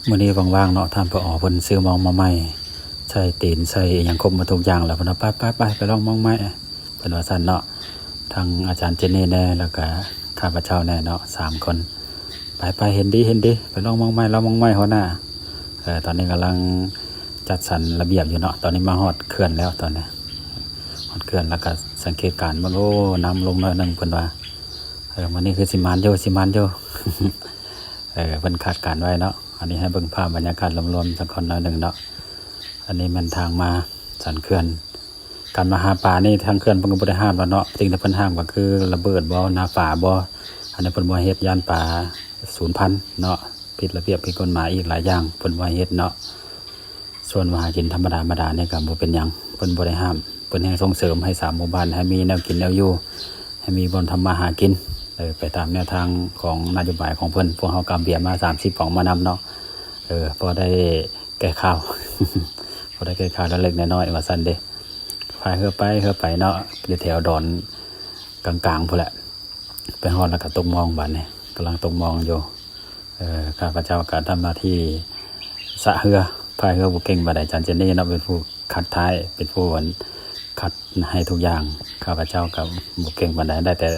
ມື້ນີ້ວ່າງໆເນາະ ທ່ານ ປອ ເພິ່ນຊື້ມອງມາໃໝ່ ໃສ່ຕີນ ໃສ່ອີ່ຫຍັງຄົບໝົດທຸກຢ່າງແລ້ວ ເພິ່ນວ່າ ໄປໆໆ ໄປລອງມອງໃໝ່ ເພິ່ນວ່າຊັ້ນເນາະ. ທັງອາຈານເຈນນີແດ່ ແລ້ວກະຂ້າພະເຈົ້າແດ່ເນາະ ສາມຄົນ ໄປໆ ເຫັນດີ ເຫັນດີ ໄປລອງມອງໃໝ່ ລອງມອງໃໝ່ ຫົວໜ້າ. ເອີ ຕອນນີ້ກຳລັງຈັດສັນລະບຽບຢູ່ເນາະ ຕອນນີ້ມາຮອດເຂື່ອນແລ້ວ ຕອນນີ້ຮອດເຂື່ອນ ແລ້ວກະສັງເກດການເບິ່ງ ໂອ້ ນ້ຳລົງໜ້ອຍໜຶ່ງ ເພິ່ນວ່າ ເອີ ມື້ນີ້ຄືຊິໝານຢູ່ ຊິໝານຢູ່ ເອີ ເພິ່ນຄາດການໄວ້ເນາະ. ອັນນີ້ໃຫ້ເບິ່ງພາບບັນຍາກາດລວມໆ ສະກ່ອນໜ້ອຍໜຶ່ງເນາະ. ອັນນີ້ແມ່ນທາງມາສັນເຂື່ອນ ການມາຫາປານີ້ ທາງເຂື່ອນເພິ່ນກໍບໍ່ໄດ້ຫ້າມແລ້ວເນາະ ສິ່ງທີ່ເພິ່ນຫ້າມກໍຄືລະເບີດບໍ່ ນ້ຳປາບໍ່ ອັນນີ້ເພິ່ນບໍ່ໃຫ້ເຮັດ ຢ້ານປາສູນພັນເນາະ ຜິດລະບຽບຜິດກົດໝາຍ ອີກຫຼາຍຢ່າງເພິ່ນບໍ່ໃຫ້ເຮັດເນາະ. ສ່ວນວ່າຫາກິນທຳມະດາ ທຳມະດານີ້ກໍບໍ່ເປັນຫຍັງ ເພິ່ນບໍ່ໄດ້ຫ້າມ ເພິ່ນແຮ່ງສົ່ງເສີມໃຫ້ສາມໝູ່ບ້ານ ໃຫ້ມີແນວກິນແນວຢູ່ ໃຫ້ມີບ່ອນທຳມາຫາກິນ ເອີ ໄປຕາມແນວທາງຂອງນະໂຍບາຍຂອງເພິ່ນ. ພວກເຮົາກໍເອົາເບຍມາສາມສິບກະປ໋ອງມານຳເນາະ ເອີ ພໍໄດ້ແກ້ຄາວ ພໍໄດ້ແກ້ຄາວເລັກໆນ້ອຍໆ ວ່າຊັ້ນເດ້. ພາຍເຮືອໄປເຮືອໄປເນາະ ຢູ່ແຖວດອນກາງໆພຸ້ນແຫຼະ ໄປຮອດແລ້ວກໍຕົກມອງ ບາດນີ້ກຳລັງຕົກມອງຢູ່. ເອີ ຂ້າພະເຈົ້າກໍທຳໜ້າທີ່ສະເຮືອ ພາຍເຮືອບໍ່ເກັ່ງປານໃດ ອາຈານເຈນນີເນາະ ເປັນຜູ້ຂັດທ້າຍ ເປັນຜູ້ອັນຂັດໃຫ້ທຸກຢ່າງ. ຂ້າພະເຈົ້າກໍບໍ່ເກັ່ງປານໃດ ໄດ້ແຕ່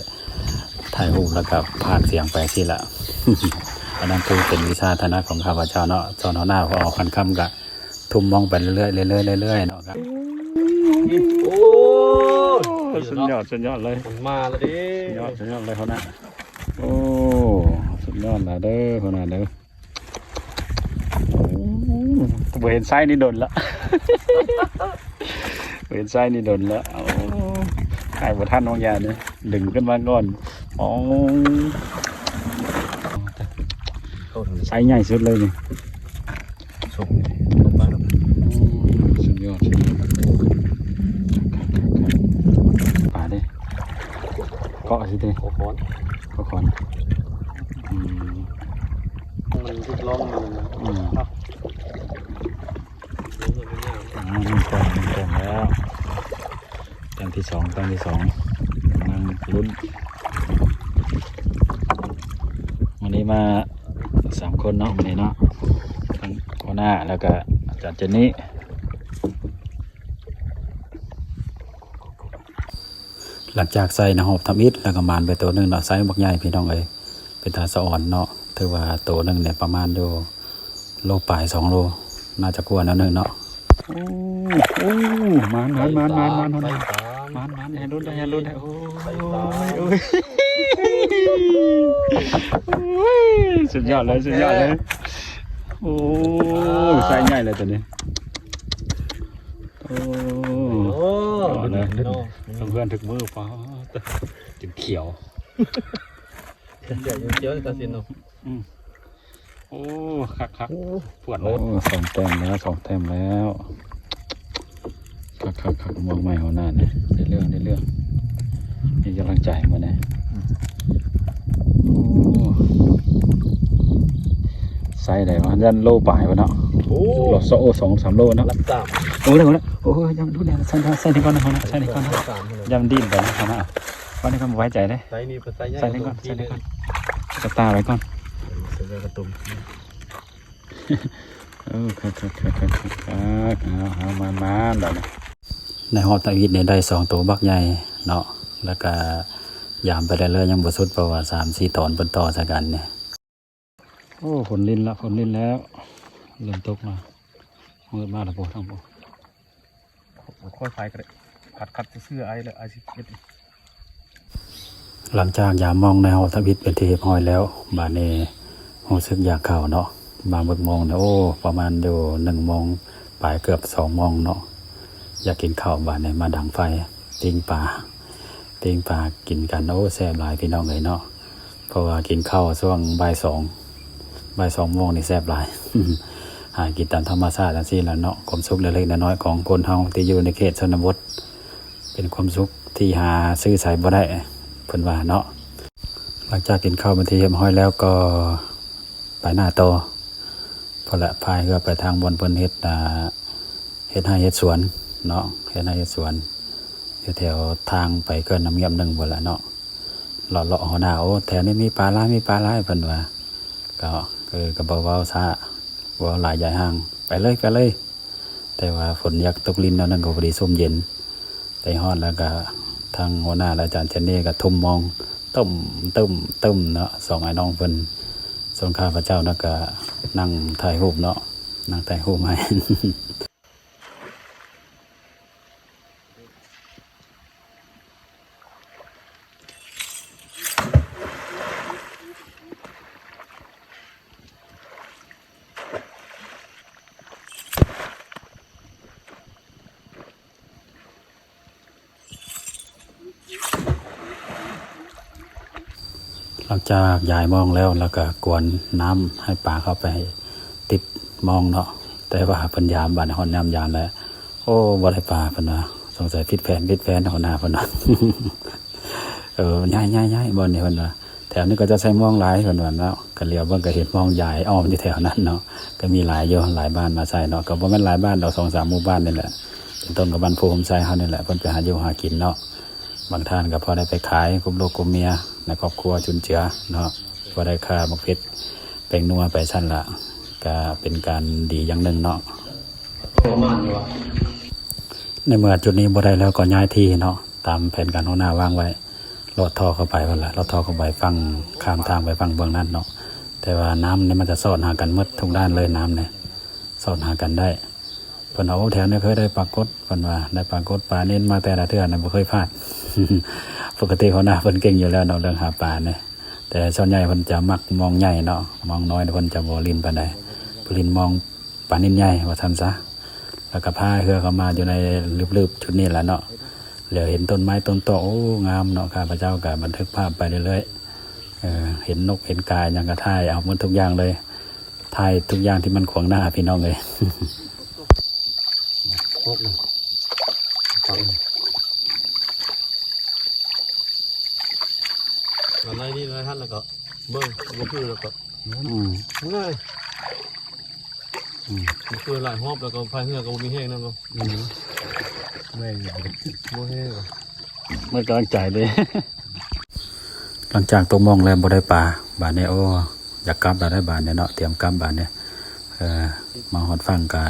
ຖ່າຍຮູບ ແລ້ວກໍພາກສຽງໄປຊີ້ລະ. ອັນນັ້ນຄືເປັນວິຊາຖະໜັດຂອງຂ້າພະເຈົ້າເນາະ ສ່ວນຫົວໜ້າ ເອົາ ພັນຄຳ ກໍທຸ່ມມອງໄປເລື້ອຍໆ ເລື້ອຍໆ ເລື້ອຍໆເນາະ. ໂອ້ ສຸດຍອດ ສຸດຍອດເລີຍ ມັນມາແລ້ວເດ້ ສຸດຍອດ ສຸດຍອດເລີຍ ຫົວໜ້າ. ໂອ້ ສຸດຍອດຫຼາຍເດີ ຫົວໜ້າເດີ. ໂອ້ ບໍ່ເຫັນໄຊນີ້ດົນລະ ບໍ່ເຫັນໄຊນີ້ດົນລະ. ໂອ້ ຖ່າຍບໍ່ທັນ ນ້ອງຢານີ້ ດຶງຂຶ້ນມາກ່ອນ. ໂອ້ ໄຊໃຫຍ່ສຸດເລີຍນີ້. ໂອ້ ສຸດຍອດ ສຸດຍອດ ປາເດ້ ເກາະຊິເດ້ ເກາະຂອນ ເກາະຂອນ. ອືມ ມັນຖືກລ້ອງມັນ ອືມ ເນາະ. ອ່າ ໜຶ່ງແຕ້ມ ໜຶ່ງແຕ້ມແລ້ວ ແຕ້ມທີສອງ ແຕ້ມທີສອງ ກຳລັງລຸ້ນ. ມື້ນີ້ມາສາມຄົນເນາະ ມື້ນີ້ເນາະ ທັງຫົວໜ້າ ແລ້ວກະອາຈານເຈນນີ. ຫຼັງຈາກໃສ່ໃນຮອບທຳອິດ ແລ້ວກໍໝານໄປໂຕໜຶ່ງເນາະ ໄຊບັກໃຫຍ່ພີ່ນ້ອງເອີຍ ເປັນຕາສະອອນເນາະ. ຖືວ່າໂຕໜຶ່ງນີ້ປະມານຢູ່ໂລປາຍ ສອງໂລ ໜ້າຈະກວ່າແນວໜຶ່ງເນາະ. ໂອ້ ໂອ້ ໝານ ໝານ ໝານ ໝານ ໝານ ໝານ ໝານ ຢ່າຫຼຸດ ຢ່າຫຼຸດ. ໂອ້ຍ ໂອ້ຍ ໂອ້ຍ ສຸດຍອດເລີຍ ສຸດຍອດເລີຍ. ໂອ້ ໄຊໃຫຍ່ເລີຍໂຕນີ້. ໂອ້ ໂອ້ ເນາະ ເພື່ອນຖືກມື ປາດ ຈົນຂຽວ ຂຽວຢູ່ ຂຽວຢູ່ຕາຊິນເນາະ. ອືມ ໂອ້ ຄັກໆ ໂອ້ ປວດ ໂອ້ ສອງແຕ້ມແລ້ວ ສອງແຕ້ມແລ້ວ. ຄັກໆໆ ມອງໃໝ່ຫົວໜ້ານີ້ ໄດ້ເລື່ອງ ໄດ້ເລື່ອງ ມີກຳລັງໃຈມື້ນີ້. ໂອ້ ໄຊໃດວະ ຢ້ານໂລປາຍພຸ້ນເນາະ. ໂອ້ ໂລສອງ ໂອ້ ສອງສາມໂລເນາະ ຫຼັກສາມ. ໂອ້ ໄດ້ ໄດ້ ໂອ້ຍ ຍັງດູແນວ ໃສ່ ໃສ່ນີ້ກ່ອນນະ ໃສ່ນີ້ກ່ອນນະ ໂອ້ຍ ສາມພຸ້ນນະ ຢ້ານດິ້ນໄປນະ ເຂົ້າມາ ວັນນີ້ກໍບໍ່ໄວ້ໃຈເດ້. ໄຊນີ້ ໃສ່ນີ້ກ່ອນ ໃສ່ນີ້ກ່ອນ ກະຕ່າໄວ້ກ່ອນ ເອີ ໃສ່ກະຕຸ່ມ. ເອີ ຄັກໆໆໆ ເອົາ ເອົາ ມາໆ ບາດນີ້ ໃນຮອບທຳອິດນີ້ໄດ້ສອງໂຕບັກໃຫຍ່ເນາະ ແລ້ວກະຢາມໄປເລື້ອຍໆ ຍັງບໍ່ສຸດ ເພາະວ່າສາມສີ່ຕອນເພິ່ນຕໍ່ໃສ່ກັນນີ້. ໂອ້ ຝົນລິນລະ ຝົນລິນແລ້ວ ເລີ່ມຕົກລະ ມືດມາລະ ໂອ້ ທາງ ບໍ່ຄ່ອຍໄປກໍໄດ້ ຂັດໆ ເສື້ອອ້າຍແລ້ວ ອ້າຍຊິເຮັດ. ຫຼັງຈາກຢາມມອງໃນຮອບທຳອິດເປັນທີ່ຮຽບຮ້ອຍແລ້ວ ບາດນີ້ຮູ້ສຶກຢາກເຂົ້າເນາະ ມາເບິ່ງໂມງນີ້ ໂອ້ ປະມານຢູ່ໜຶ່ງໂມງປາຍ ເກືອບສອງໂມງເນາະ ຢາກກິນເຂົ້າ. ບາດນີ້ມາດັງໄຟ ປີ້ງປາ ປີ້ງປາກິນກັນ ໂອ້ ແຊບຫຼາຍພີ່ນ້ອງເອີຍເນາະ. ເພາະວ່າກິນເຂົ້າຊ່ວງບ່າຍສອງ ບ່າຍສອງໂມງນີ້ແຊບຫຼາຍ ຫາກິນຕາມທຳມະຊາດຈັ່ງຊີ້ລະເນາະ. ຄວາມສຸກເລັກໆນ້ອຍໆຂອງຄົນເຮົາທີ່ຢູ່ໃນເຂດຊົນນະບົດ ເປັນຄວາມສຸກທີ່ຫາຊື້ໃສບໍ່ໄດ້ ເພິ່ນວ່າເນາະ. ຫຼັງຈາກກິນເຂົ້າເປັນທີ່ຮຽບຮ້ອຍແລ້ວກໍໄປໜ້າຕໍ່ ພຸ້ນລະ ພາຍເຮືອໄປທາງບ່ອນເພິ່ນເຮັດ ອ່າ ເຮັດໄຮ່ເຮັດສວນເນາະ ເຮັດໄຮ່ເຮັດສວນ ຢູ່ແຖວທາງໄປເຂື່ອນນ້ຳງຽບໜຶ່ງພຸ້ນລະເນາະ. ເລາະໆ ຫົວໜ້າ ໂອ້ ແຖວນີ້ມີປາຫຼາຍ ມີປາຫຼາຍ ເພິ່ນວ່າ ກໍ ເອີ ກໍບໍ່ເວົ້າຊ້າ ບໍ່ຫຼາຍຢາຍຫ່າງ ໄປເລີຍ ໄປເລີຍ. ແຕ່ວ່າຝົນຢາກຕົກລິນແນວໜຶ່ງ ກໍພໍດີຊົມເຢັນ. ໄປຮອດແລ້ວກໍທາງຫົວໜ້າ ແລະ ອາຈານເຈນນີ້ກໍທຸ່ມມອງ ຕຶ້ມ ຕຶ້ມ ຕຶ້ມເນາະ ສອງອ້າຍນ້ອງເພິ່ນ. ສ່ວນຂ້າພະເຈົ້ານະ ກໍນັ່ງຖ່າຍຮູບເນາະ ນັ່ງຖ່າຍຮູບໃຫ້. ຫຼັງຈາກຢາຍມອງແລ້ວ ແລ້ວກໍກວນນ້ຳໃຫ້ປາເຂົ້າໄປຕິດມອງເນາະ. ແຕ່ວ່າເພິ່ນຢາມ ບາດນີ້ຮອດຍາມຢາມແລ້ວ ໂອ້ ບໍ່ໄດ້ປາ ເພິ່ນວ່າ. ສົງໄສຜິດແຜນ ຜິດແຜນ ຫົວໜ້າເພິ່ນວ່າ. ເອີ ຍ້າຍ ຍ້າຍ ຍ້າຍບ່ອນນີ້ ເພິ່ນວ່າ. ແຖວນີ້ເຂົາເຈົ້າໃຊ້ມອງຫຼາຍ ເພິ່ນວ່າເນາະ. ກໍຫຼຽວເບິ່ງກໍເຫັນມອງຢາຍອ້ອມຢູ່ແຖວນັ້ນເນາະ. ກໍມີຫຼາຍຢູ່ ຫຼາຍບ້ານມາໃຊ້ເນາະ. ກໍບໍ່ແມ່ນຫຼາຍບ້ານດອກ ສອງສາມໝູ່ບ້ານນີ້ແຫຼະ. ເປັນຕົ້ນກໍບ້ານພູໂຮມໄຊເຮົານີ້ແຫຼະ ເພິ່ນໄປຫາຢູ່ຫາກິນເນາະ. ບາງທ່ານກໍພໍໄດ້ໄປຂາຍກັບລູກກັບເມຍໃນຄອບຄົວຈຸນເຈືອເນາະ. ພໍໄດ້ຄ່າໝາກເຜັດແປ້ງນົວໄປຊັ້ນລະ ກໍເປັນການດີຢ່າງໜຶ່ງເນາະ. ໃນເມື່ອຈຸດນີ້ບໍ່ໄດ້ແລ້ວກໍຍ້າຍທີ່ເນາະ ຕາມແຜນການຫົວໜ້າວາງໄວ້. ລອດທໍ່ເຂົ້າໄປພຸ້ນລະ ລອດທໍ່ເຂົ້າໄປຝັ່ງ ຂ້າມທາງໄປຝັ່ງເບື້ອງນັ້ນເນາະ. ແຕ່ວ່ານ້ຳນີ້ມັນຈະສອດຫາກັນໝົດທຸກດ້ານເລີຍ ນ້ຳນີ້ສອດຫາກັນໄດ້. ເພິ່ນວ່າ ໂອ້ ແຖວນີ້ເຄີຍໄດ້ປາກົດ ເພິ່ນວ່າ ໄດ້ປາກົດປານິນມາແຕ່ລະເທື່ອນະ ບໍ່ເຄີຍພາດ. ປົກກະຕິຫົວໜ້າເພິ່ນເກັ່ງຢູ່ແລ້ວເນາະ ເລື່ອງຫາປານີ້. ແຕ່ສ່ວນໃຫຍ່ເພິ່ນຈະມັກມອງໃຫຍ່ເນາະ ມອງນ້ອຍເພິ່ນຈະບໍ່ຫຼິ້ນປານໃດ. ເພິ່ນຫຼິ້ນມອງ ປານິນໃຫຍ່ວ່າຊັ້ນຊະ. ແລ້ວກໍພາຍເຮືອເຂົ້າມາຢູ່ໃນລຶບໆຈຸດນີ້ລະເນາະ. ແລ້ວເຫັນຕົ້ນໄມ້ຕົ້ນຕອກ ໂອ້ ງາມເນາະ. ຂ້າພະເຈົ້າກໍບັນທຶກພາບໄປເລື້ອຍໆ ເອີ ເຫັນນົກເຫັນກາຫຍັງກໍຖ່າຍເອົາໝົດທຸກຢ່າງເລີຍ ຖ່າຍທຸກຢ່າງທີ່ມັນຂວາງໜ້າ ພີ່ນ້ອງເອີຍ. ມາໄລ່ນີ້ໄລ່ຫັ້ນ ແລ້ວກໍເບິ່ງ ບໍ່ຄືແລ້ວກໍ ອືມ ເມື່ອຍ. ອືມ ເມື່ອຍຫຼາຍຮອບແລ້ວກໍພາຍເຮືອກໍບໍ່ມີແຮງນຳເນາະ. ອືມ ເມື່ອຍຢູ່ ບໍ່ແຮງ ໝົດກຳລັງໃຈເດ້. ຫຼັງຈາກຕົກມອງແລ້ວບໍ່ໄດ້ປາ ບາດນີ້ ໂອ້ ຢາກກັບແລ້ວເດ້ ບາດນີ້ເນາະ ຕຽມກັບບາດນີ້. ເອີ ມາຮອດຝັ່ງກະ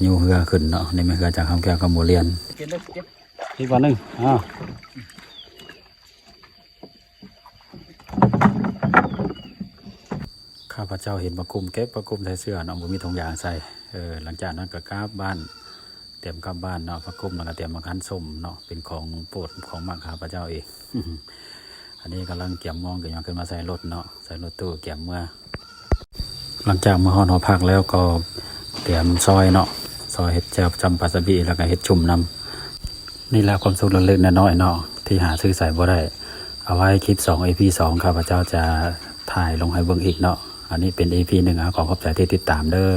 ຍູ້ເຮືອຂຶ້ນເນາະ. ນີ້ແມ່ນເຮືອຈາກຄຳແກ້ວກັບໝູ່ລຽນ ອີກບາດໜຶ່ງ. ອ້າວ ຂ້າພະເຈົ້າເຫັນປາກຸ້ມ ເກັບປາກຸ້ມໃສ່ເສື້ອເນາະ ບໍ່ມີຖົງຢາງໃສ່. ເອີ ຫຼັງຈາກນັ້ນກໍກັບບ້ານ ຕຽມກັບບ້ານເນາະ. ປາກຸ້ມນັ້ນກໍຕຽມໝາກຄັນສົ້ມເນາະ ເປັນຂອງໂປດຂອງມັກຂ້າພະເຈົ້າເອງ. ອັນນີ້ກຳລັງກຽມມອງ ກຽມຫຍັງຂຶ້ນມາໃສ່ລົດເນາະ ໃສ່ລົດຕູ້ກຽມເມືອ. ຫຼັງຈາກມາຮອດຫໍພັກແລ້ວກໍຕຽມຊອຍເນາະ ຊອຍເຮັດແຈ່ວຈ້ຳປາສະບີ ແລ້ວກໍເຮັດຊຸມນຳ. ນີ້ແຫຼະຄວາມສຸກເລັກໆນ້ອຍໆເນາະ ທີ່ຫາຊື້ໃສບໍ່ໄດ້. ເອົາໄວ້ຄລິບສອງ ອີພີສອງ ຂ້າພະເຈົ້າຈະຖ່າຍລົງໃຫ້ເບິ່ງອີກເນາະ. ອັນນີ້ເປັນ ອີພີໜຶ່ງ ເອົາ ຂໍຂອບໃຈທີ່ຕິດຕາມເດີ້.